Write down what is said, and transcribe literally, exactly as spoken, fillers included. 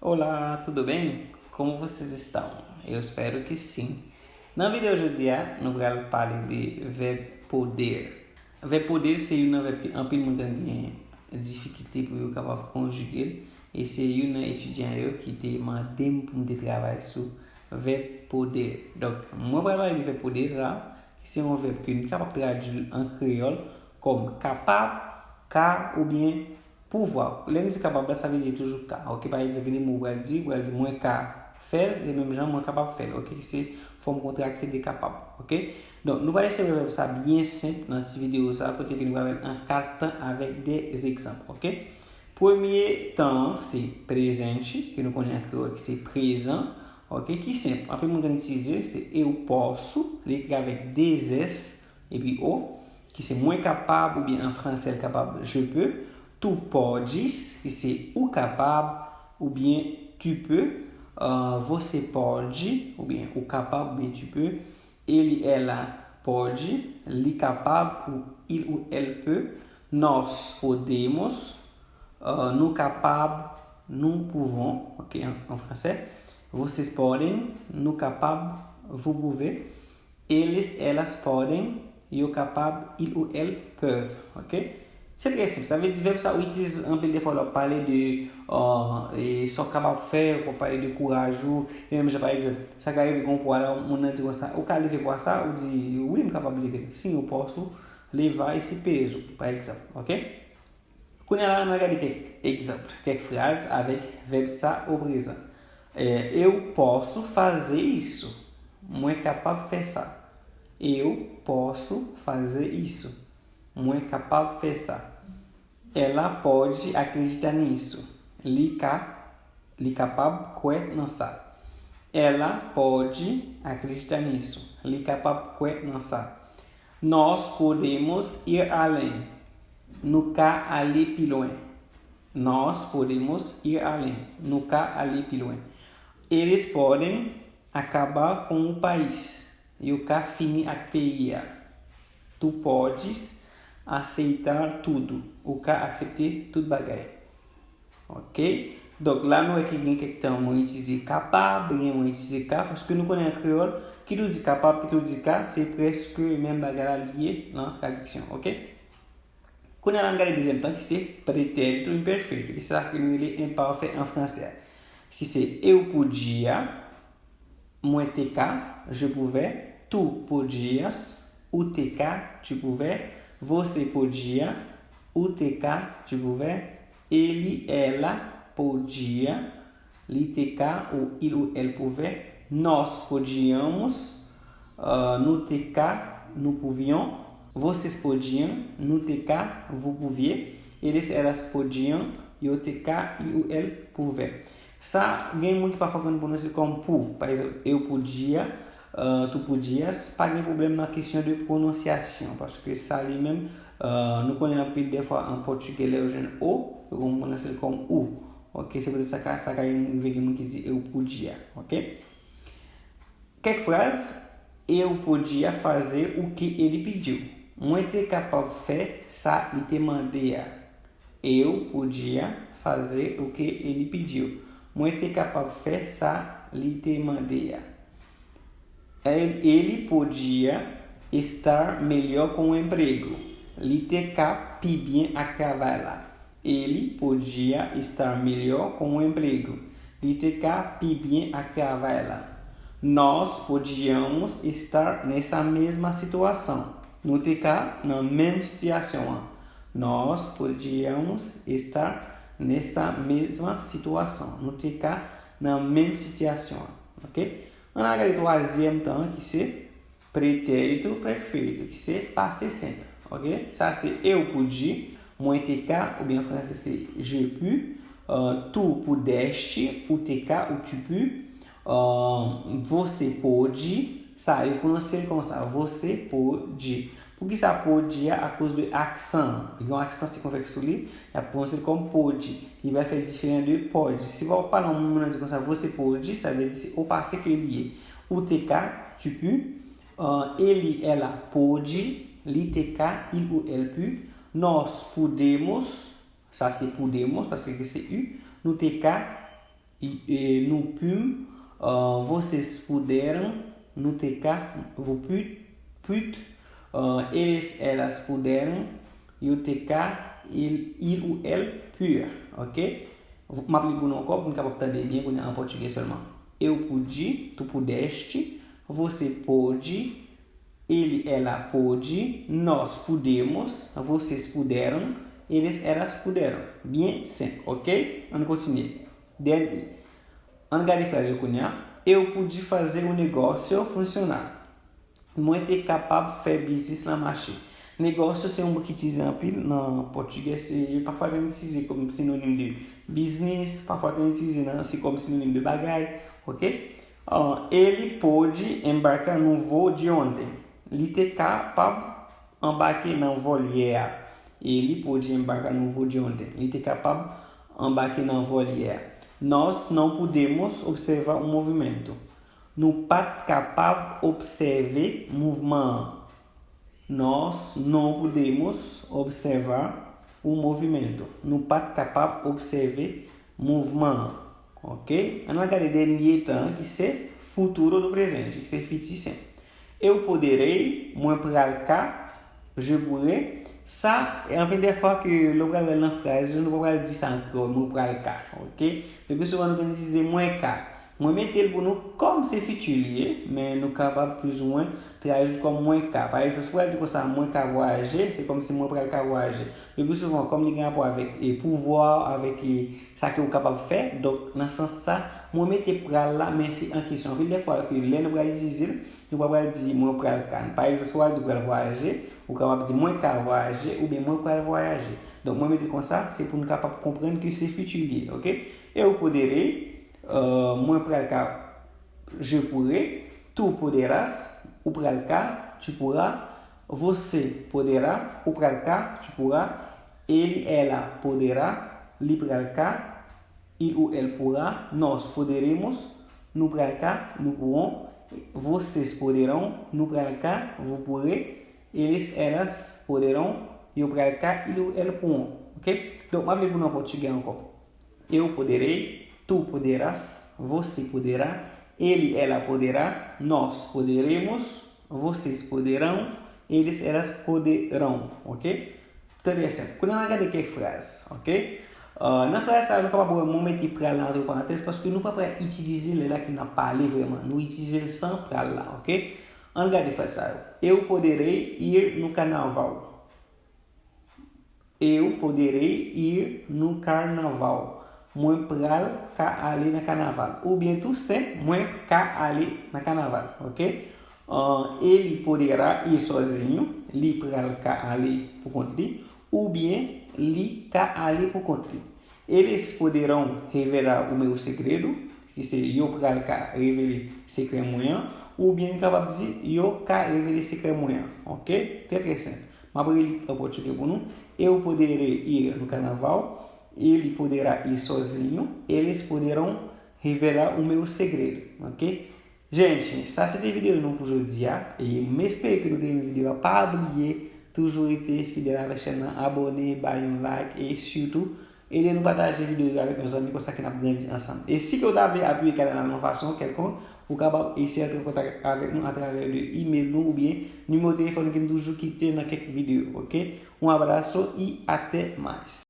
Olá, tudo bem? Como vocês estão? Eu espero que sim. Nan videyo jodi a, nou pral pale de vèb poder. Vèb poder se youn nan vèb ke anpil moun konn gen difikilte pou yo kapab konjige l, e se youn nan etidyan yo ki te mande m pou m te travay sou vèb poder. Donk, mwen pral pale de vèb poder la, ki se yon vèb ke nou kapab tradui l an kreyòl kòm kapab, ka oubyen pouvwa. Lè nou di kapab la, sa vle di toujou ka. Ok, pa egzanp, gen de mo ou pral di, ou pral di mwen ka fè l, e menm jan mwen kapab fè l. Ok, ki se fòm kontrakte de kapab. Ok? Donk, nou pral eseye wè vèb sa byen senp nan ti videyo sa, kote ke nou pral wè l an kat tan avèk de egzanp. Ok? Premye tan an, se prezente, ke nou konnen an kreyòl ki se prezan. Ok? Ki senp. Anpil moun konn itilize, se eu posso, li ekri avèk de s epi o, ki se mwen kapab, oubyen an fransè l kapab je peux. Tu podes, ki se ou kapab, oubyen tu peux. Ah, você pode, oubyen ou kapab, oubyen tu peux. Ele, ela pode, li kapab, ou il ou elle peut. Nós podemos, ah, nou kapab, nous pouvons, ok, an, an fransè. Vocês podem, nou kapab, vous pouvez. Eles, elas podem, yo kapab, il ou elle peuvent. Ok? Se trè senp. Sa vle di vèb sa ou itilize anpil de fwa lè w ap pale de, euh, e, sa w kapab fè, w ap pale de kouraj ou, e menm jan pa egzanp, sa ka rive gen yon pwa la, moun nan di konsa, ou ka leve pwa sa, ou di, wi, m kapab leve l. Sinon, posso levar esse peso, pa egzanp. Ok? Kounye a la, ann al gade kèk egzanp, kèk fraz avèk vèb sa o prezan. É, eu posso fazer isso. Mwen kapab fè sa. Eu posso fazer isso. Mwen kapab fè sa. Ela pode acreditar nisso. Li ka, li kapab kwè nan sa. Ela pode acreditar nisso. Li kapab kwè nan sa. Nós podemos ir além. Nou ka ale pi lwen. Nós podemos ir além. Nou ka ale pi lwen. Eles podem acabar com o país. Yo ka fini ak peyi a. Tu podes aceitar tudo. Ou ka aksepte tout bagay. Ok? Donk, la nou wè ke gen kèk tan mwen itilize kapab, gen mwen itilize ka, paske nou konnen an kreyòl, kit ou di kapab, kit ou di ka, se prèske menm bagay la li ye nan tradiksyon. Ok? Kounye a la, ann gade dezyèm tan ki se pretérito imperfeito, ki se sa ke nou rele enpafè an fransè a. Ki se eu podia, mwen te ka, je pouvais, tu podias, ou te ka, tu pouvais, você podia, ou te ka, tu pouvais, ele, ela podia, li te ka, ou il ou elle pouvait, nós podíamos, ah, nou te ka, nous pouvions, vocês podiam, nou te ka, vous pouviez, eles, elas podiam, yo te ka, il ou elle pouvait. Sa, gen moun ki pafwa konn pwononse l kòm pou. Pa egzanp, eu podia, ah, tu podias, pa gen pwoblèm nan kesyon de pwononsyasyon, paske sa li menm, ah, nou konnen anpil de fwa an pòtigè lè yo jwenn o, yo konn pwononse l kòm ou. Ok, se poutèt sa ka, sa ka rive gen moun ki di eu podia. Ok? Kèk fraz, eu podia fazer o que ele pediu. Mwen te kapab fè sa li te mande a. Eu podia fazer o que ele pediu. Mwen te kapab fè sa li te mande a. El, ele podia estar melhor com o emprego. Li te ka pi byen ak travay la. Ele podia estar melhor com o emprego. Li te ka pi byen ak travay la. Nós podíamos estar nessa mesma situação. Nou te ka nan menm sitiyasyon an. Nós podíamos estar nessa mesma situação. Nou te ka nan menm sitiyasyon an. Ok? Ann al gade twazyèm tan an ki se pretérito perfeito, ki se pase senp. Ok? Sa se eu pude, mwen te ka, oubyen an fransè se je pus, uh, tu pudeste, ou te ka, ou tu pus, uh, você pôde, sa yo pwononse l konsa, você pôde. Poukisa pôde a? Akoz de aksan an. Gen yon aksan sikonfèks sou li, y ap pwononse l kòm pôde. Li pral fè diferan de pode. Si w ap pale yon moun, moun nan di konsa, você pôde, sa vle di se o pase ke li ye. Ou te ka, tu pus, uh, ele, ela pôde, li te ka, il ou elle put, nós pudemos, sa se pudemos, paske se u, nou te ka, I- e, nu pum, uh, vocês puderam, nu te ka, vous put, put, uh, eles, elas puderam, eu te ka, il, il ou el pur, ok? M ap li pou nou ankò pou n kapab tande byen kounye a an pòtigè sèlman. Eu pude, tu pudeste, você pôde, ele, ela pôde, nós pudemos, vocês puderam, eles, elas puderam. Byen senp, ok? Ann kontinye. Dèn- Ann gade fraz yo kounye a. Eu pude fazer o negócio funcionar. Mwen te kapab fè biznis lan mache. Negócio se yon mo ki itilize anpil nan pòtigè. Se, pafwa, yo itilize kòm sinonim de biznis, pafwa, yo itilize nan, se kòm sinonim de bagay. Ok? Ah, ele pôde embarcar no voo de ontem. Li te kapab anbake nan vòl yè a. Ele pôde embarcar no voo de ontem. Li te kapab anbake nan vòl yè a. Nós não pudemos observar o movimento. Nou pa t kapab obsève mouvman an. Nós não pudemos observar o movimento. Nou pa t kapab obsève mouvman an. Ok? Ann al gade dènye tan an, ki se futuro do presente, ki se fiti senp. Eu poderei, mwen pral ka, je pourrai. Sa, e anpil de fwa ke lè w pral wè l nan fraz yo, nou pa pral di sa an kreyòl, mwen pral ka. Ok? Le pli souvan, nou konn itilize mwen ka. Mwen mete l pou nou kòm se fiti li ye, men nou kapab plizoumwen tradui l kòm mwen ka. Pa egzanp, si w pral di konsa, mwen ka vwayaje, se kòmsi mwen pral ka vwayaje. Le pli souvan, kòm li gen rapò avèk, e, pouvwa, avèk, e, sa ke w kapab fè, donk, nan sans sa, mwen mete pral la, men se an kesyon. Anpil de fwa, ke lè nou pral itilize l, nou pa pral di mwen pral ka. Pa egzanp, si w pral di w pral vwayaje, ou kapab di mwen ka vwayaje, oubyen mwen pral vwayaje. Donk, mwen mete l konsa, se pou n kapab konprann ke se fiti li ye, ok? Eu poderei, euh, mwen pral ka, je pourrai, tu poderás, ou pral ka, tu pourras, você poderá, ou pral ka, tu pourras, ele, ela poderá, li pral ka, il ou el pourra, nós poderemos, nou pral ka, nous pourrons, vocês poderão, nou pral ka, vous pourrez, eles, elas poderão, yo pral ka, il ou el pourront. Ok? Donk, m ap li pou nou an pòtigè ankò. Eu poderei, tu poderás, você poderá, ele, ela poderá, nós poderemos, vocês poderão, eles, elas poderão. Ok? Trè, trè senp. Kounye a, n a gade kèk fraz, ok? Euh, nan fraz sa, nou kapab wè mwen mete pral la antre parantèz paske nou pa pral itilize l lè la ke n ap pale vrèman. Nou itilize l san pral la, ok? Ann gade fraz sa yo. Eu poderei ir no carnaval. Eu poderei ir no carnaval. Mwen pral ka ale nan kanaval. Oubyen tou senp, mwen ka ale nan kanaval, ok? Ah, ele poderá ir sozinho, li pral ka ale pou kont li, oubyen li ka ale pou kont li. Eles poderão revelar o meu segredo, ki se yo pral ka revele sekrè mwen an, oubyen n kapab di yo ka revele sekrè mwen an. Ok? Trè, trè senp. M ap reli an pòtigè pou nou. Eu poderei ir no carnaval, ele poderá ir sozinho, eles poderão revelar o meu segredo. Ok? Gente, sa se te videyo nou pou jodi a. E m espere ke nou te renmen videyo a. Pa bliye, toujou rete fidèl avèk chèn nan, abòne, bay yon like, e sitou, ede nou pataje videyo yo avèk yon zanmi, konsa ke n ap grandi ansanm. E si ke w ta vle apiye kanal la nan yon fason kèlkonk, ou kapab eseye antre an kontak avèk nou atravè de email nou oubyen nimewo telefòn ke n toujou kite nan kèk videyo, ok? Un abraço e até mais.